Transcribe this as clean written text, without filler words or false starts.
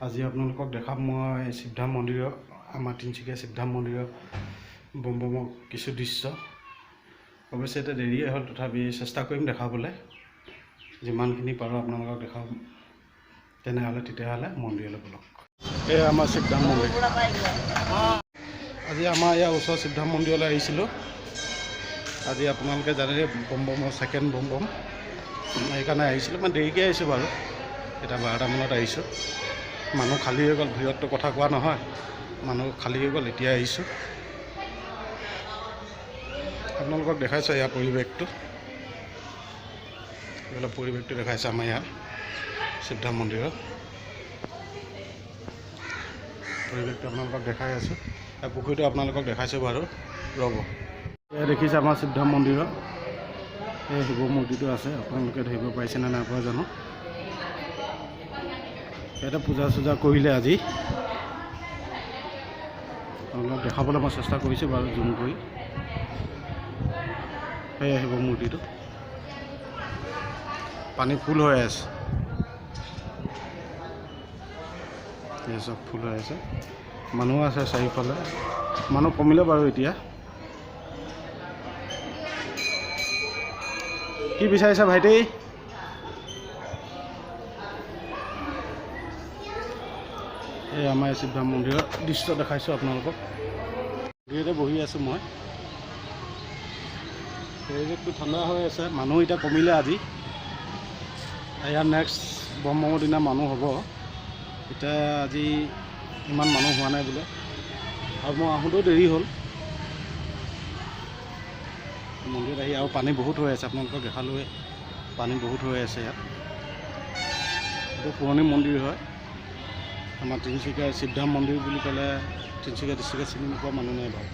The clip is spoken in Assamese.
আজি আপোনালোকক দেখাম মই শিৱধাম মন্দিৰৰ, আমাৰ তিনিচুকীয়া শিৱধাম মন্দিৰৰ বম বমৰ কিছু দৃশ্য। অৱশ্যে এতিয়া দেৰিয়ে হ'ল, তথাপি চেষ্টা কৰিম দেখাবলৈ, যিমানখিনি পাৰোঁ আপোনালোকক দেখাম। তেনেহ'লে তেতিয়াহ'লে মন্দিৰলৈ ব'লক। এয়া আমাৰ শিৱধাম মন্দিৰ। আজি আমাৰ ইয়াৰ ওচৰৰ শিৱধাম মন্দিৰলৈ আহিছিলোঁ। আজি আপোনালোকে জানে, বম বমৰ ছেকেণ্ড বম বম, সেইকাৰণে আহিছিলোঁ। মই দেৰিকৈ আহিছোঁ বাৰু, এতিয়া 12টামানত আহিছোঁ। মানুহ খালী হৈ গ'ল। ভিৰততো কথা কোৱা নহয়, মানুহ খালী হৈ গ'ল, এতিয়া আহিছোঁ। আপোনালোকক দেখাইছোঁ ইয়াৰ পৰিৱেশটো। এইফালে পৰিৱেশটো দেখাইছে, আমাৰ ইয়াৰ শিৱধাম মন্দিৰৰ পৰিৱেশটো আপোনালোকক দেখাই আছোঁ। আৰু পুখুৰীটো আপোনালোকক দেখাইছোঁ বাৰু, ৰ'ব। এয়া দেখিছে, আমাৰ শিৱধাম মন্দিৰৰ এই শিৱ মূৰ্তিটো আছে। আপোনালোকে ধৰিব পাৰিছেনে নাই পৰা জানো। ইয়াতে পূজা চূজা কৰিলে আজি। আপোনালোকক দেখাবলৈ মই চেষ্টা কৰিছোঁ বাৰু জুম কৰি। সেয়া শিৱ মূৰ্তিটো। পানী ফুল হৈ আছে, এই চব ফুল হৈ আছে। মানুহ আছে চাৰিওফালে। মানুহ কমিলে বাৰু এতিয়া। কি বিচাৰিছা ভাইটি? এই আমাৰ শিৱধাম মন্দিৰৰ দৃশ্য দেখাইছোঁ আপোনালোকক। মন্দিৰতে বহি আছোঁ মই। পৰিৱেশটো ঠাণ্ডা হৈ আছে। মানুহ এতিয়া কমিলে আজি। ইয়াৰ নেক্সট ব্ৰহ্মৰ দিনা মানুহ হ'ব। এতিয়া আজি ইমান মানুহ হোৱা নাই বোলে আৰু মই আহোঁতেও দেৰি হ'ল মন্দিৰত আহি। আৰু পানী বহুত হৈ আছে, আপোনালোকক দেখালোৱে, পানী বহুত হৈ আছে ইয়াত। এইটো পুৰণি মন্দিৰ হয়। আমাৰ তিনিচুকীয়াৰ শিৱধাম মন্দিৰ বুলি ক'লে তিনিচুকীয়া ডিষ্ট্ৰিক্টত চিনি নোপোৱা মানুহ নাই বাৰু।